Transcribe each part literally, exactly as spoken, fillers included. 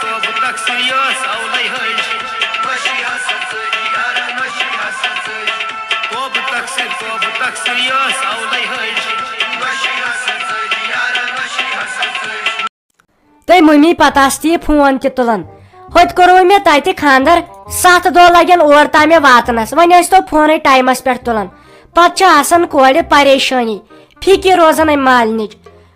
توبہٕ تقصیر یۄس اولے ہج۔ نۄشہِ ہسا ژٔج یارا، نۄشہِ ہسا ژٔج۔ توبہٕ تقصیر، توبہٕ تقصیر یۄس اولے ہج۔ نۄشہِ ہسا ژٔج یارا، نۄشہِ ہسا ژٔج۔ تہٕ مٔمی پتہٕ آسہٕ تہِ یہِ فون تہِ تُلان۔ ہوٚتہِ کوٚروٕ مےٚ تتہِ خانٛدر، ستھ دۄہ لگن اور تام مےٚ واتنس، وۄنۍ ٲسۍ تو فونٕے ٹایمس پٮ۪ٹھ تُلان۔ پتہٕ چھِ آسان کورِ پریشٲنی، فکر روزان امہِ مالنِچ۔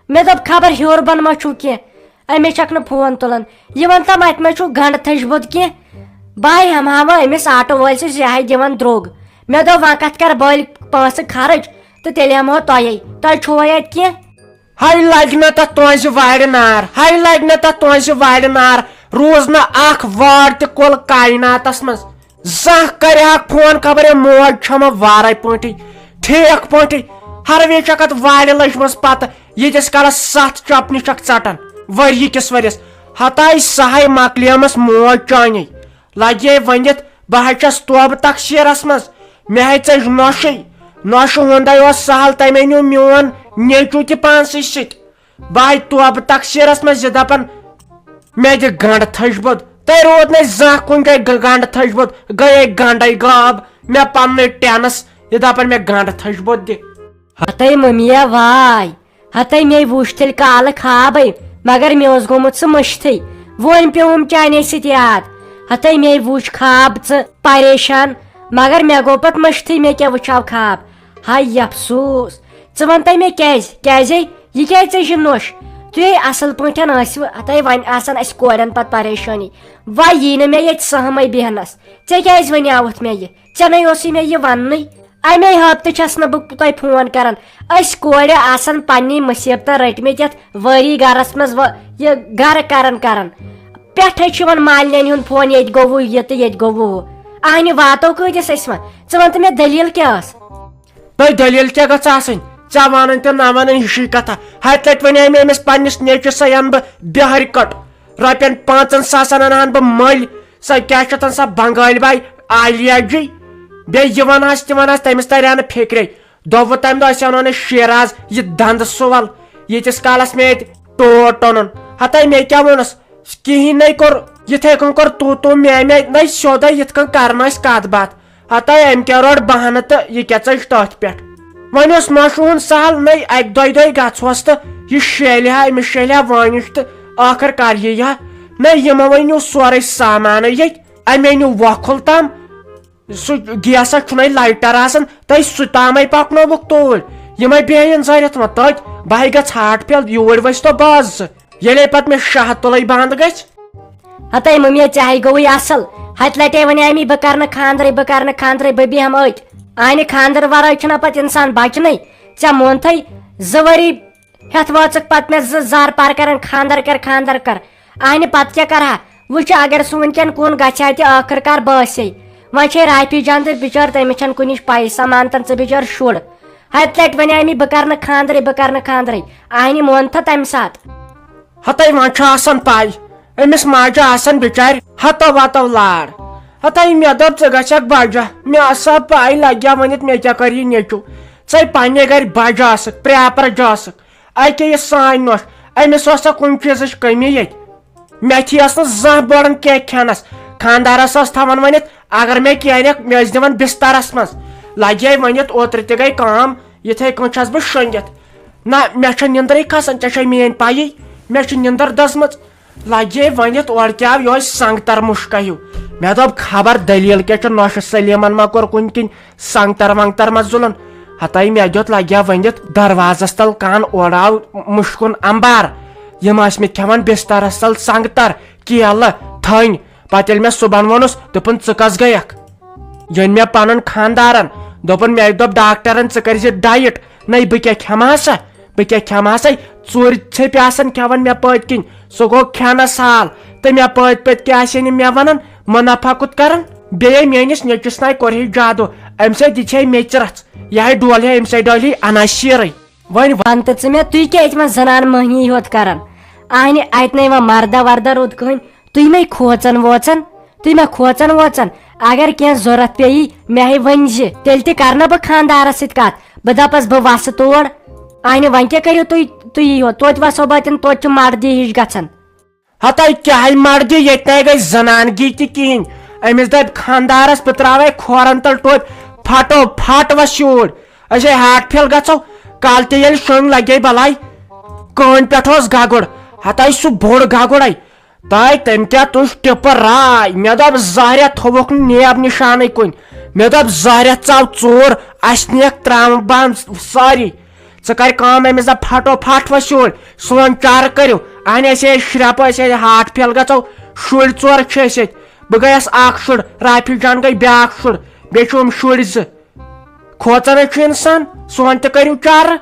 مےٚ دوٚپ خبر ہیوٚر بۄن ما چھُو کینٛہہ، أمِس چھکھ نہٕ فون تُلان۔ یہِ وَن تم، اَتہِ ما چھُو گنٛڈٕ تھٔج بوٚد کینٛہہ؟ بہٕ ہاے ہٮ۪مہٕ ہا وۄنۍ أمِس آٹو وٲلۍ سٕے، یہِ ہاے دِوان درٛوگ۔ مےٚ دوٚپ وۄنۍ کَتھ کَرٕ بٔلۍ پونٛسہٕ خرٕچ تہٕ تیٚلہِ ہٮ۪مہٕ ہو تۄہے، تۄہہِ چھُوا اَتہِ کینٛہہ؟ ہاے لگہِ نہ تَتھ تُہنٛزِ وارِ نار، ہاے لگہِ نہ تَتھ تُہنٛزِ وارِ نار، روٗز نہٕ اکھ وار تہِ کُل کایناتس منٛز۔ زانٛہہ کرِ ہاکھ فون، خبر ہے موج چھما وارے پٲٹھۍ، ٹھیک پٲٹھۍ۔ ہر وے چھکھ اتھ وارِ لٔجمٕژ پتہٕ، ییٖتِس کالس ستھ چپنہِ چھکھ ژٹان ؤری کِس ؤرِیس۔ ہتاے سہے مۄکلیمٕژ موج چانے۔ لگے ؤنِتھ، بہٕ حظ چھس توبہٕ تقصیرس منٛز، مےٚ ہے ژٔج نۄشٕے۔ نۄشہِ ہُنٛدے اوس سہل، تمے نیوٗ میون نیٚچو تہِ پانسٕے سۭتۍ۔ بہٕ آے توبہٕ تقصیرس منٛز زِ دپان، مےٚ دِ گنڈٕ تھٔج بوٚد۔ تۄہہِ روٗد نہٕ زانٛہہ کُنہِ جایہِ گ-، گنڈٕ تھٔج بوٚد، گٔیے گنڈے غٲب۔ مےٚ پننُے ٹینس، یہِ دپان مےٚ گنڈٕ تھٔج بوٚد دِ۔ ہتے مٔمیا واے، ہتے مے وُچھ تیٚلہِ کالہٕ خابے، مگر مےٚ اوس گوٚمُت سُہ مٔشتھٕے۔ وۄنۍ پیوٚوُم چانے سۭتۍ یاد۔ ہتے مے وُچھ خاب ژٕ پریشان، مگر مےٚ گوٚو پتہٕ مٔشتھٕے مےٚ کیٛاہ وٕچھاو خاب۔ ہاے افسوس۔ ژٕ وَن تہٕ مےٚ کیٛازِ؟ کیٛازے؟ یہِ کیٛازِ ژےٚ یہِ نوٚش؟ تُہۍ اَصٕل پٲٹھۍ ٲسوٕ، ہَتَے وۄنۍ آسان اَسہِ کورٮ۪ن پَتہٕ پریشٲنی۔ وۄنۍ یی نہٕ مےٚ ییٚتہِ سہمٕے بیٚہنَس۔ ژےٚ کیٛازِ وَنیٛاوُتھ مےٚ یہِ؟ ژےٚ نَے اوسُے مےٚ یہِ وَننُے۔ اَمے ہفتہٕ چھَس نہٕ بہٕ تۄہہِ فون کَران۔ أسۍ کورِ آسان پنٛنی مُصیبتہٕ رٔٹۍمٕتۍ یَتھ وٲری گَرَس منٛز وۄ-، یہِ گَرٕ کَران کَران۔ پٮ۪ٹھَے چھُ یِوان مالِنٮ۪ن ہُنٛد فون، ییٚتہِ گوٚوُ یہِ تہٕ ییٚتہِ گوٚوُ ہُہ۔ اَہنہِ واتو کۭتِس أسۍ وۄنۍ؟ ژٕ وَن تہٕ مےٚ دٔلیٖل کیٛاہ ٲس؟ تۄہہِ دٔلیٖل کیٛاہ گٔژھ آسٕنۍ؟ ژےٚ وَنٕنۍ تہٕ نہ وَنٕنۍ ہِشی کَتھا۔ ہَتہِ لَٹہِ وَنے مےٚ أمِس پنٛنِس نیٚچوِس، سۄ اَنہٕ بہٕ بِہارِ کٔٹ۔ رۄپیَن پانٛژَن ساسَن اَنہٕ ہَن بہٕ مٔلۍ۔ سۄ کیٛاہ چھِ تَتھ سۄ بنٛگٲلۍ باے عالیہ جی؟ بیٚیہِ یہِ وَنہَس تہِ وَنہَس، تٔمِس تَرِ ہا نہٕ فِکرے۔ دوٚپوُ تَمہِ دۄہ أسۍ اَنو نہٕ شیراز یہِ دَنٛدٕ سُوَل، ییٖتِس کالَس مےٚ ییٚتہِ ٹوٹھ اوٚنُن۔ ہَتَے مےٚ کیٛاہ ووٚنُس؟ کِہیٖنۍ نَے کوٚر۔ یِتھَے کٔنۍ کوٚر تو تو مےٚ مےٚ نَے سیوٚدَے یِتھ کٔنۍ کَرنٲسۍ کَتھ باتھ۔ ہتاے أمۍ کیٛاہ روٚٹ بہانہٕ تہٕ یہِ کیٛاہ ژٔج تٔتھۍ پٮ۪ٹھ۔ وۄنۍ اوس نۄشہِ ہُنٛد سہل نٔے اکہِ دۄیہِ دۄہہِ گژھوس تہٕ یہِ شیلہِ ہا، أمِس شیلہِ ہا وٲنِج تہٕ ٲخٕر کر یی ہا۔ نہ، یِمو وۄنۍ نیوٗ سورُے سامانٕے ییٚتہِ، اَمے نیوٗ وۄکھُل تام۔ سُہ گیسس چھُنَے لایٹر آسان، تہٕ سُہ تامَے پکنووُکھ توٗرۍ۔ یِمَے بیٚہن زٲرِتھ وۄنۍ تٔتۍ، بہٕ ہے گژھٕ ہاٹ فیل، یوٗرۍ ؤسۍ تو باز ژٕ۔ ییٚلے پتہٕ مےٚ شاہ تُلٕے بنٛد گژھِ۔ ہتے مٔمیا، ژےٚ ہے گوٚوُے اصل۔ ہتہِ لٹے ونے امی، بہٕ کرنہٕ خاندرے، بہٕ کرنہٕ خاندرے، بہٕ بیہم أتۍ۔ اہنہِ خاندر ورٲے چھُنہ پتہٕ انسان بچنٕے۔ ژےٚ مونتھے زٕ ؤری ہٮ۪تھ وٲژٕکھ پتہٕ مےٚ زٕ زار پار کران، خاندر کر، خاندر کر۔ اہنہِ پتہٕ کیٛاہ کرہا؟ وٕچھ، اگر سُہ وٕنکٮ۪ن کُن گژھِ ہا تہِ، ٲخٕر کار بہٕ ٲسے۔ وۄنۍ چھے رافی جان تہِ بچٲر، تٔمِس چھنہٕ کُنِچ پَیی، سۄ مانتن ژٕ بچٲر شُر۔ ہتہِ لٹہِ ونے امی، بہٕ کرنہٕ خاندرے، بہٕ کرنہٕ خاندرے۔ اہنہِ مونتھا تمہِ ساتہٕ۔ ہتے وۄنۍ چھُ آسان پاے، أمِس ماجہِ آسان بِچارِ ہتو وتو لار۔ ہتے مےٚ دوٚپ، ژٕ گژھکھ بجا، مےٚ ٲس سا پاے لگیا ؤنِتھ مےٚ کیٛاہ کَرِ یہِ نیٚچو۔ ژے پننہِ گرِ بجا ٲسٕکھ، پرٛاپر جا ٲسٕکھ۔ اکے یہِ سانۍ نۄش، أمِس ٲس سا کُنہِ چیٖزٕچ کٔمی ییٚتہِ؟ میتھی ٲس نہٕ زانٛہہ بۄڑان کینٛہہ کھٮ۪نس۔ خانٛدارس ٲس تھاوان ؤنِتھ، اگر مےٚ کینٛہہ ریٚکھ، مےٚ ٲسۍ دِوان بسترس منٛز۔ لگے ؤنِتھ، اوترٕ تہِ گٔے کٲم، یِتھے کٔنۍ چھَس بہٕ شۄنٛگِتھ۔ نہ، مےٚ چھےٚ نِندرٕے کھسان، ژےٚ چھےٚ میٲنۍ پَیی، مےٚ چھِ نِندٕر دٔزمٕژ۔ لگے ؤنِتھ اورٕ کیٛاہ آو یِہوٚے سنٛگتر مُشکہ ہیوٗ۔ مےٚ دوٚپ، خبر دٔلیٖل کیٛاہ چھِ، نۄشہِ سلیمن ما کوٚر کُنہِ کِنۍ سنٛگتر ونٛگتر ما ظُلُم۔ ہتاے مےٚ دیُت لگیا ؤنِتھ دروازس تل کن، اورٕ آو مُشکُن امبار۔ یِم ٲسۍ مٕتۍ کھٮ۪وان بسترس تل سنٛگتر، کیلہٕ، تھٔنۍ۔ پتہٕ ییٚلہِ مےٚ صُبحن ووٚنُس، دوٚپُن، "ژٕ کس گٔیکھ؟" ییٚلہِ مےٚ پنُن خانٛدارن دوٚپُن، مےٚ دوٚپ ڈاکٹرن، "ژٕ کٔرۍ زِ ڈایٹ۔" نَے، بہٕ کیٛاہ کھٮ۪مہٕ ہا سا؟ بہٕ کیٛاہ کھٮ۪مہٕ ہا سا؟ ژوٗرِ ژھیٚپہِ آسان کھٮ۪وان مےٚ پٔتۍ کِنۍ۔ سُہ گوٚو کھٮ۪نس حال۔ تہٕ مےٚ پٔتۍ پٔتۍ کیٛاہ آسہِ ہے نہٕ مےٚ ونان، منافع کوٚت کران؟ بیٚیہِ میٲنِس نیٚچوِس ناے کوٚر ہے جادو۔ امہِ سۭتۍ دِژ ہے میٚژِ رژھ۔ یہِ ہے ڈول ہے، امہِ سۭتۍ ڈٲلۍ ہے عناصیٖرٕے۔ وۄنۍ وَن تہٕ ژٕ مےٚ، تُہۍ کیٛازِ یِمن زنان مٔہنی ہوت کران؟ اہنہِ، اتہِ نے وۄنۍ مردہ وردہ رُت کٕہٕنۍ۔ تُہۍ مے کھوژان ووژان؟ تُہۍ مے کھوژان ووژان؟ اگر کینٛہہ ضوٚرتھ پیٚیہِ، مےٚ ہے ؤنۍ زِ، تیٚلہِ تہِ کرٕ نہ بہٕ خانٛدارس سۭتۍ کتھ۔ بہٕ دپس، بہٕ وسہٕ تور۔ اہنہِ، وۄنۍ کیٛاہ کٔرِو تُہۍ؟ تُہۍ یِیِو، توتہِ وسو بہٕ اتٮ۪ن، توتہِ چھُ مردی ہِش گژھان۔ ہتاے کیٛاہ ہے مردِ، ییٚتہِ نَے گٔے زنانگی تہِ کِہیٖنۍ۔ أمِس دَپہِ خانٛدارَس، بہٕ ترٛاوَے کھورَن تَل ٹوپۍ، پھٹو پھٹ وَس یوٗرۍ۔ أسۍ ہے ہاٹ فیل گژھو، کالہٕ تہِ ییٚلہِ شۄنٛگ لَگے بَلاے۔ کٲنۍ پٮ۪ٹھ اوس گگُر، ہتاے سُہ بوٚڑ گگُرے۔ تاے تٔمۍ کیٛاہ تُج ٹِپہٕ راے، مےٚ دوٚپ زہریا تھووُکھ نہٕ نیب نِشانٕے کُنہِ۔ مےٚ دوٚپ زہریا ژاو ژوٗر، اَسہِ نِیَکھ ترٛامہٕ بانہٕ سٲری۔ ژٕ کر کٲم، أمِس دپ پھٹو پھٹ وس یور، سون چارٕ کٔرِو۔ اہنہِ أسۍ ٲسۍ شرپہٕ، أسۍ ٲسۍ ہاٹ فیل گژھو، شُرۍ ژور چھِ أسۍ ییٚتہِ۔ بہٕ گٔیس اکھ شُر، رافی جان گٔے بیٛاکھ شُر، بیٚیہِ چھِ یِم شُرۍ زٕ۔ کھوژان ہے چھُ انسان، سون تہِ کٔرِو چارٕ۔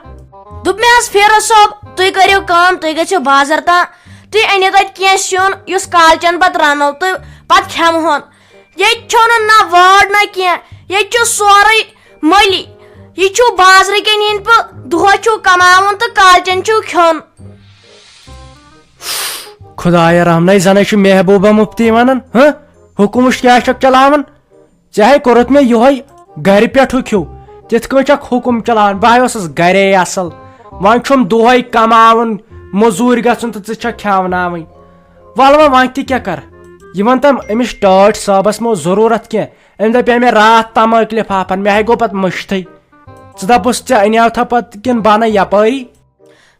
دوٚپ مےٚ حظ فیروز صٲب، تُہۍ کٔرِو کٲم، تُہۍ گٔژھِو بازر تام، تُہۍ أنِو تتہِ کینٛہہ سیُن یُس کالچن پتہٕ رنو تہٕ پتہٕ کھٮ۪مہون۔ ییٚتہِ چھو نہٕ نہ وٲر نہ کینٛہہ، ییٚتہِ چھُ سورُے مٔلی۔ یہِ چھُو بازرٕ کِنۍ یِنہٕ پہٕ دۄہَس چھُو کماوُن تہٕ کالچن چھُو کھیوٚن۔ خدایا رحمناے، زَن ہے چھُ محبوبہ مفتی وَنان، ہہ؟ حُکُم وٕچھ کیٛاہ چھَکھ چلاوان؟ ژےٚ ہے کوٚرُتھ مےٚ یِہوٚے گَرِ پٮ۪ٹھُک ہیوٗ، تِتھ کٔنۍ چھَکھ حُکُم چلاوان۔ بہٕ ہے اوسُس گَرے اَصٕل، وۄنۍ چھُم دۄہَے کماوُن، مٔزوٗرۍ گژھُن تہٕ ژٕ چھَکھ کھیٛاوناوٕنۍ۔ وَلہٕ وۄنۍ، وۄنۍ تہِ کیٛاہ کَرٕ؟ یہِ وَن تَم أمِس ٹٲٹھۍ صٲبَس مہ اوس ضروٗرت کینٛہہ، أمۍ دَپے مےٚ راتھ تماکھ لِفافن، مےٚ ہے گوٚو پتہٕ مٔشتھٕے۔ ژٕ دَپُس ژےٚ اَنیٛاو تھا پتہٕ کِنہٕ بہٕ اَنَے یَپٲری؟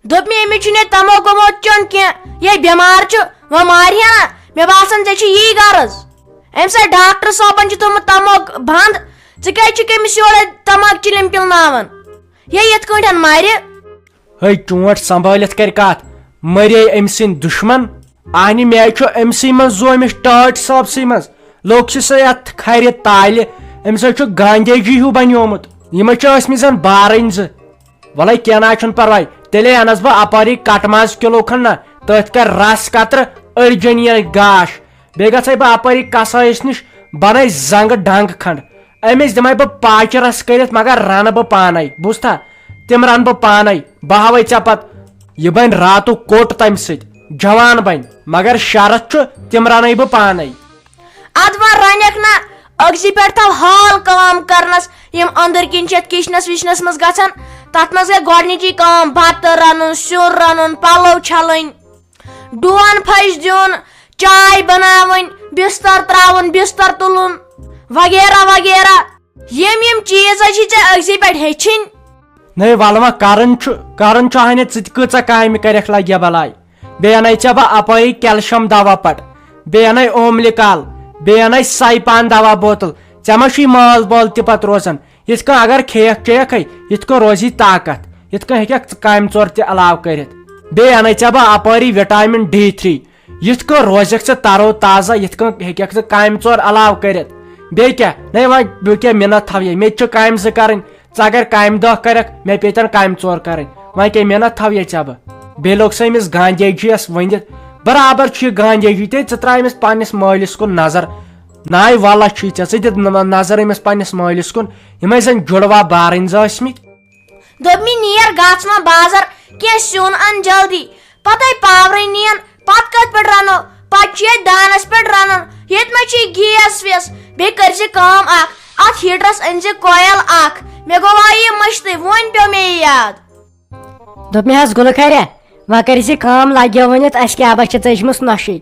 دوٚپ مےٚ، أمِس چھُنہٕ یہِ تماکھ وماکھ چیوٚن کینٛہہ، یہِ بیمار چھُ، وۄنۍ مارِ ہا نا۔ مےٚ باسان ژےٚ چھُ یی غرض۔ أمۍ سا ڈاکٹر صٲبن چھُ تھوٚمُت تماکھ بنٛد، ژٕ کیٛازِ چھُکھ أمِس یورے تماکھ چِلِم پِلناوان؟ یہِ یِتھ کٲٹھۍ مَرِ۔ ہے چونٹ سنبھٲلِتھ کر کتھ، مرے أمۍ سٕنٛدۍ دُشمن۔ اہنہِ مےٚ چھُ أمۍ سٕے منٛز زومِس ٹٲٹھۍ صٲبسٕے منٛز۔ لوٚگ چھِ سُہ یتھ کھرِ تالہِ، أمِس حظ چھُ گاندھی جی ہیوٗ بنیومُت۔ یِمے چھِ ٲسمٕتۍ زن بارٕنۍ زٕ۔ وَلَے کینٛہہ نہ حظ چھُنہٕ پرواے، تیٚلے اَنَس بہٕ اپٲری کٹہٕ ماز کِلوٗ کھنڈ نا، تٔتھۍ کر رس قطرٕ، أڑجن یہِ گاش۔ بیٚیہِ گژھے بہٕ اپٲری کسٲیِس نِش، بنَے زنٛگہٕ ڈنٛگ کھنڈ۔ أمِس دِمَے بہٕ پاچہِ رس کٔرِتھ، مگر رنہٕ بہٕ پانے، بوٗزتھا؟ تِم رنہٕ بہٕ پانے، بہٕ ہاوَے ژےٚ پتہٕ۔ یہِ بنہِ راتُک کوٚٹ تَمہِ سۭتۍ، جوان بنہِ، مگر شرط چھُ، تِم رنَے بہٕ پانے۔ ادٕ وۄنۍ رنکھ نا، أکسٕے پٮ۪ٹھ تھاو حال کٲم کرنس، یِم أنٛدٕرۍ کِنۍ چھِ یتھ کچنس وچنس منٛز گژھان، تتھ منٛز گٔے گۄڈنِچی کٲم، بتہٕ رنُن، سیُن رنُن، پلو چھلٕنۍ، ڈوٗن پھش دیُن، چاے بناوٕنۍ، بستر تراوُن، بستر تُلُن، وغیرہ وغیرہ۔ یِم یِم چیٖز حظ چھِ ژےٚ أکسٕے پٮ۪ٹھ ہیٚچھِنۍ۔ نَے وَلہٕ وۄنۍ کرُن چھُ، کرُن چھُ، ہانہِ ژٕ تہِ کۭژاہ کامہِ کرکھ لگہِ بلاے۔ بیٚیہِ اَنَے ژےٚ بہٕ اَپٲری کیلشیم دوا پٹ، بیٚیہِ اَنَے اوملِکال، بیٚیہِ اَنَے سایپان دوا بوتل۔ ژےٚ ما چھُے مٲل بٲل تہِ پتہٕ روزان؟ یِتھ کٔنۍ اگر کھیٚیَکھ چیٚیَکھٕے، یِتھ کٔنۍ روزی طاقت، یِتھ کٔنۍ ہیٚکَکھ ژٕ کامہِ ژور تہِ علاوٕ کٔرِتھ۔ بیٚیہِ اَنَے ژےٚ بہٕ اَپٲری وِٹامِن ڈی تھرٛی، یِتھ کٔنۍ روزَکھ ژٕ تَرو تازٕ، یِتھ کٔنۍ ہیٚکَکھ ژٕ کامہِ ژور علاوٕ کٔرِتھ۔ بیٚیہِ کیٛاہ؟ نَے وۄنۍ بہٕ کیٛاہ مِنت تھاوٕ یے؟ مےٚ تہِ چھِ کامہِ زٕ کَرٕنۍ۔ ژٕ اگر کامہِ دہ کرکھ، مےٚ پیٚتن کامہِ ژور کرٕنۍ۔ وۄنۍ کیٛاہ محنت تھاوٕ ییٚتہِ ژےٚ بہٕ؟ بیٚیہِ لوٚگ سا أمِس گاندھی جی یس ؤنِتھ، برابر چھُ یہِ گاندھی جی تہِ، ژٕ ترٛاو أمِس پننِس مٲلِس کُن نظر۔ ناے واللہ چھُے ژےٚ، ژٕ دِ نظر أمِس پننِس مٲلِس کُن، یِمے زن جُڑوا بارٕنۍ زٕ ٲسۍ مٕتۍ۔ دوٚپ مےٚ، نیر گژھ وۄنۍ بازر، کینٛہہ سیُن ان جلدی، پتے پاورٕے نین۔ پتہٕ کتھ پٮ۪ٹھ رنو؟ پتہٕ چھُ ییٚتہِ دانس پٮ۪ٹھ رنان۔ ییٚتہِ ما چھُ یہِ گیس ویس؟ بیٚیہِ کٔرۍ زِ کٲم اکھ، اتھ ہیٹرس أنۍ زِ کویل اکھ۔ مےٚ گوٚو وۄنۍ یہِ مٔشتٕے، وۄنۍ پیوٚو مےٚ یہِ یاد۔ دوٚپ مےٚ حظ، گُلہٕ کھریا، وۄنۍ کٔرۍ زِ کٲم، لگیو ؤنِتھ، اسہِ کیٛاہ بس چھِ ژٔجمٕژ نۄشہِ۔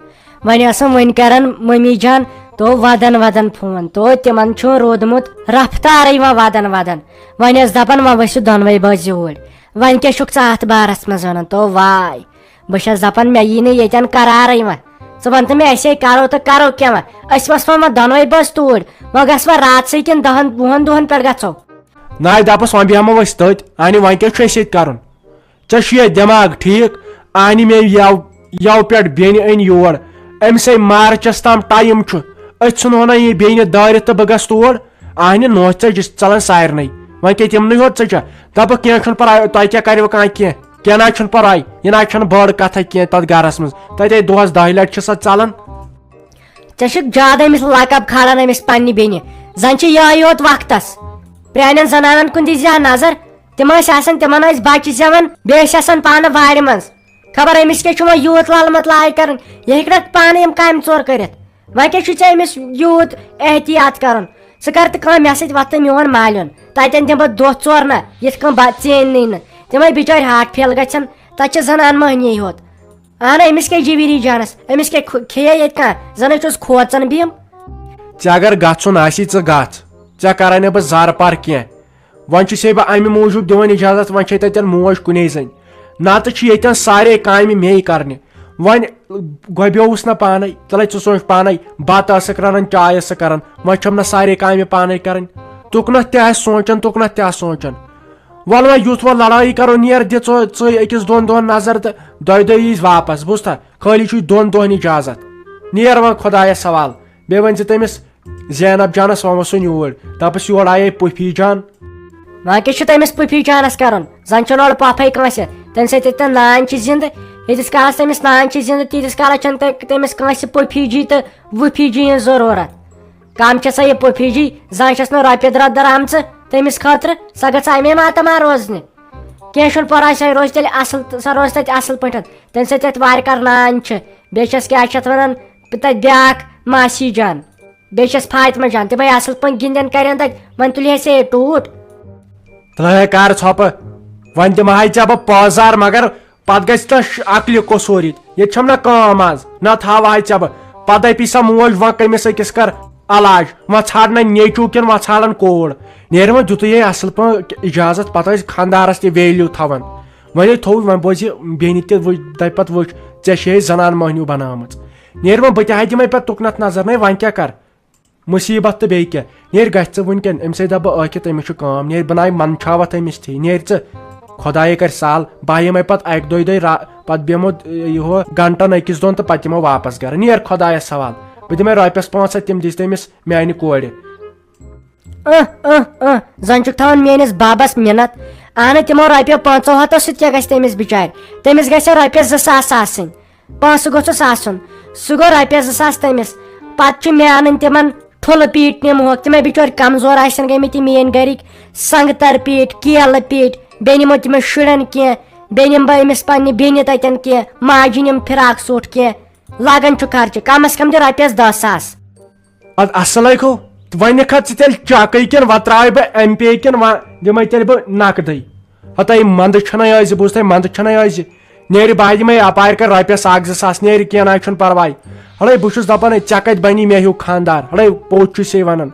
وۄنۍ ٲسٕم وۄنۍ کران مٔمی جان تو ودن ودن فون، تو تِمن چھُ روٗدمُت رفتارٕے وۄنۍ ودن ودن۔ وۄنۍ ٲس دپان، وۄنۍ ؤسِو دۄنوَے بٲژ یوٗرۍ۔ وۄنۍ کیٛاہ چھُکھ ژٕ اتھ بارس منٛز ونان؟ تو واے۔ بہٕ چھَس دَپان، مےٚ یی نہٕ ییٚتٮ۪ن قرارٕے وۄنۍ۔ ژٕ وَن تہٕ مےٚ، أسے کَرو تہٕ کَرو کیٛاہ وۄنۍ؟ أسۍ وَسو وۄنۍ دۄنوَے بٲژ توٗرۍ۔ وۄنۍ گژھٕ وۄنۍ راتسٕے کِنہٕ دَہَن وُہَن دۄہَن پٮ۪ٹھ گژھو؟ ناے دَپَس، وۄنۍ بیٚہمو أسۍ تٔتۍ۔ اَہنہِ، وۄنۍ کیٛاہ چھُ اَسہِ ییٚتہِ کَرُن؟ ژےٚ چھُ یہِ دٮ۪ماغ ٹھیٖک؟ اَہنہِ، مےٚ یَو، یَو پٮ۪ٹھ بیٚنہِ أنۍ یور۔ أمِسے مارچَس تام ٹایم چھُ۔ أسۍ ژھٕنہون یہِ بیٚنہِ دٲرِتھ تہٕ بہٕ گژھٕ تور۔ اہنہِ نوچ ژےٚ، یہِ چھِ ژلان سارنٕے۔ وۄنۍ کیٛاہ تِمنٕے ہوت ژٕ چھےٚ؟ دَپہٕ کینٛہہ چھُنہٕ پرواے، تۄہہِ کیٛاہ کَرِوٕ کانٛہہ کینٛہہ؟ کینٛہہ نہ حظ چھُنہٕ پرواے، یہِ نہ حظ چھَنہٕ بٔڑ کَتھا کینٛہہ تَتھ گَرَس منٛز۔ تَتے دۄہَس دَہہِ لَٹہِ چھِ سۄ ژلان۔ ژےٚ چھُکھ زیادٕ أمِس لقب کھالان أمِس پننہِ بیٚنہِ۔ زَن چھِ یِہوٚے یوت وقتَس۔ پرٛانٮ۪ن زنانَن کُن دِیٖزِ ہا نظر۔ تِم ٲسۍ آسان، تِمَن ٲسۍ بَچہِ زٮ۪وان، بیٚیہِ ٲسۍ آسان پانہٕ وارِ منٛز۔ خبر أمِس کیٛاہ چھُ وۄنۍ یوٗت لَل مَتلایہِ کَرٕنۍ؟ یہِ ہیٚکہِ نہ پانہٕ یِم کامہِ ژور کٔرِتھ۔ وۄنۍ کیٛاہ چھُے ژےٚ أمِس یوٗت احتیاط کَرُن؟ ژٕ کَر تہٕ کٲم، مےٚ سۭتۍ وۄتھ تہٕ میون مالیُن۔ تَتٮ۪ن دِمہٕ بہٕ دۄہ ژور نہ، یِتھ کٔنۍ بَ-، ژینۍ نٕے نہٕ۔ تِمَے بِچٲرۍ ہاٹ فیل گژھن، تَتہِ چھِ زَنان مٔہنی ہوت۔ اہن، أمِس کیٛاہ جبیٖری جانس؟ أمِس کیٛاہ کھُ-، کھیٚیے ییٚتہِ کانٛہہ؟ زن ہے چھُس کھوژان بہٕ یِم۔ ژےٚ اگر گژھُن آسی، ژٕ گژھ۔ ژےٚ کرے نہٕ بہٕ زارٕ پار کینٛہہ۔ وۄنۍ چھُسے بہٕ امہِ موٗجوٗب دِوان اجازت، وۄنۍ چھے تتٮ۪ن موج کُنے زٔنۍ۔ نتہٕ چھِ ییٚتٮ۪ن سارے کامہِ مے کرنہِ۔ وۄنۍ گۄبیووُس نہ پانے، تلے ژٕ سونچ پانے، بتہٕ ٲسٕکھ رنان، چاے ٲسٕکھ کران، وۄنۍ چھم نہ سارے کامہِ پانے کرٕنۍ۔ تُکنتھ تہِ آسہِ سونچان، تُکنتھ تہِ آسہِ سونچان۔ وَلہٕ وۄنۍ یُتھ وۄنۍ لڑٲیی کرو، نیر دِ ژٕ، ژٕے أکِس دۄن دۄہن نظر تہٕ دۄیہِ دۄہہِ ییٖزِ واپس۔ بوٗزتھا؟ خٲلی چھُے دۄن دۄہن اجازت۔ نیر وۄنۍ خۄدایس حوالہٕ۔ بیٚیہِ ؤنۍ زِ تٔمِس زینب جانس، وۄنۍ وسُن یوٗرۍ، دپس یورٕ آیے پُفی جان۔ وۄنۍ کیٛاہ چھُ تٔمِس پُفی جانس کرُن؟ زن چھُنہٕ اورٕ پۄپھے کٲنٛسہِ۔ تٔمۍ سۭتۍ ییٚتٮ۪ن نان چھِ زندٕ، ییٖتِس کالس تٔمِس نان چھِ زندٕ، تیٖتِس کالس چھنہٕ تہ-، تٔمِس کٲنٛسہِ پُفی جی تہٕ وُفی جی ہٕنٛز ضروٗرت۔ کم چھےٚ سۄ یہِ پُفی جی، زانٛہہ چھَس نہٕ رۄپیہِ دَرا درٛامژٕ تٔمِس خٲطرٕ، سۄ گٔژھ اَمے ماتہٕ ما روزنہِ؟ کینٛہہ چھُنہٕ پَرواے، سۄ روزِ تیٚلہِ اَصٕل، سۄ روزِ تَتہِ اَصٕل پٲٹھۍ، تٔمۍ سۭتۍ تَتہِ وارِ کارٕ نان چھِ، بیٚیہِ چھَس کیٛاہ چھِ اَتھ وَنان، تَتہِ بیٛاکھ ماسی جان، بیٚیہِ چھَس فاطمہ جان، تِمَے اَصٕل پٲٹھۍ گِنٛدن کَرن تَتہِ، وۄنۍ تُلہِ ہے ژےٚ ٹوٗٹھ۔ تلہٕ ہے کر ژھۄپہٕ، وۄنۍ دِمہٕ ہاے ژےٚ بہٕ پٲزار، مگر پتہٕ گژھِ نہ ش-، عقلہِ قصوٗر ییٚتہِ۔ ییٚتہِ چھَم نہ کٲم آز، نہ تھاوٕ ہاے ژےٚ بہٕ۔ پتہٕ دَپی سا موج، وۄنۍ کٔمِس أکِس کر علاج، وۄنۍ ژھانڈ نہ نیٚچوٗ کِنہٕ وۄنۍ ژھانڈن کوٗر۔ نیرِ وۄنۍ دیُتُے یے اَصٕل پٲٹھۍ اِجازت، پتہٕ ٲسۍ خانٛدارس تہِ value تھاوان۔ وۄنۍ ہے تھوٚو، وۄنۍ بوزِ بیٚنہِ تہِ وٕچھ، دَپہِ پتہٕ وٕچھ، ژےٚ چھے زنان مٔہنیوٗ بنٲومٕژ۔ نیرِ وۄنۍ بہٕ تہِ ہا دِمے پتہٕ تُکنتھ نظر، نے وۄنۍ کیٛاہ کر؟ مُصیٖبت تہٕ بیٚیہِ کیٛاہ؟ نیرِ گژھِ ژٕ وٕنکٮ۪ن، أمِس ہے دَپہٕ بہٕ ٲکھِتھ أمِس چھُ کٲم، نیرِ بہٕ ناے منٛدچھاوَتھ أمِس تھی، نیرِ ژٕ۔ خۄدایے کَرِ سہل، بہٕ یِمَے پَتہٕ اَکہِ دۄیہِ دۄہہِ را-، پَتہٕ بیٚہمو، یہِ ہُہ گھنٹَن أکِس دۄن تہٕ پَتہٕ یِمو واپَس گَرٕ۔ نیر خۄدایَس حوال، بہٕ دِمَے رۄپیَس پانٛژھ ہَتھ، تِم دِژ تٔمِس میٛانہِ کورِ۔ اہ، اہ، اہ، زَن چھُکھ تھاوان میٛٲنِس بَبَس مِنَت۔ اَہنہٕ، تِمو رۄپیو پانٛژو ہَتو سۭتۍ کیٛاہ گژھِ تٔمِس بِچارِ؟ تٔمِس گژھِ ہا رۄپیَس زٕ ساس آسٕنۍ۔ پونٛسہٕ گوٚژھُس آسُن۔ سُہ گوٚو رۄپیَس زٕ ساس تٔمِس۔ پَتہٕ چھُ مےٚ اَنٕنۍ تِمَن ٹھُلہٕ پیٖٹۍ نِمہوکھ۔ تِمَے بِچٲرۍ کمزور آسن گٔمٕتۍ، یِم میٛٲنۍ گَرِکۍ۔ سنٛگتر پیٖٹۍ، کیلہٕ پیٖٹۍ۔ بیٚیہِ نِمو تِمَن شُرٮ۪ن کینٛہہ۔ بیٚیہِ نِمہٕ بہٕ أمِس پنٛنہِ بیٚنہِ تَتٮ۪ن کینٛہہ۔ ماجہِ نِمہٕ فراک سوٗٹ کینٛہہ۔ لَگان چھُ خرچہٕ۔ کم از کم دِ رۄپیَس دَہ ساس۔ اَدٕ اَصٕلَے گوٚو۔ وۄنۍ نِکھا ژٕ تیٚلہِ چَکٕے کِنہٕ وۄنۍ ترٛاوَے بہٕ ایم پے کِنہٕ وۄنۍ دِمَے تیٚلہِ بہٕ نقدٕے؟ ہَتَے منٛدٕ چھَنَے ٲسۍ، بوٗزتھَے، منٛدٕ چھَنَے ٲسۍ۔ نیرِ بہٕ دِمے اپارِ کر رۄپیس اکھ زٕ ساس، نیرِ کینٛہہ نہ چھُنہٕ پرواے۔ ہڑے بہٕ چھُس دپان، ہے، ژےٚ کتہِ بنی مےٚ ہیوٗ خاندار؟ ہڑے پوٚز چھُسے ونان۔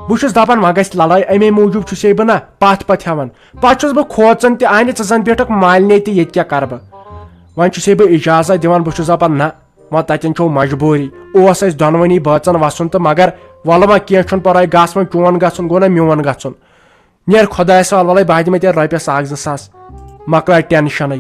بہٕ چھُس دپان وۄنۍ گژھِ لڑٲے، امے موٗجوٗب چھُسے بہٕ نہ پتھ پتھ ہٮ۪وان۔ پتہٕ چھُس بہٕ کھوژان تہِ، اہنہِ ژٕ زن بیٹھکھ مالنہِ تہِ، ییٚتہِ کیٛاہ کرٕ بہٕ؟ وۄنۍ چھُسے بہٕ اجازت دِوان، بہٕ چھُس دپان نہ، وۄنۍ تتٮ۪ن چھو مجبوٗری۔ اوس اسہِ دۄنوٕنی بٲژن وسُن تہٕ مگر وۄلہٕ وۄنۍ کینٛہہ چھُنہٕ پرواے، گژھ وۄنۍ چون گژھُن گوٚو نہ میون گژھُن۔ نیر خۄدایس حوالہٕ، وَلَے بہٕ دِمے تیٚلہِ رۄپیَس اَکھ زٕ ساس، مۄکلاے ٹٮ۪نشَنٕے۔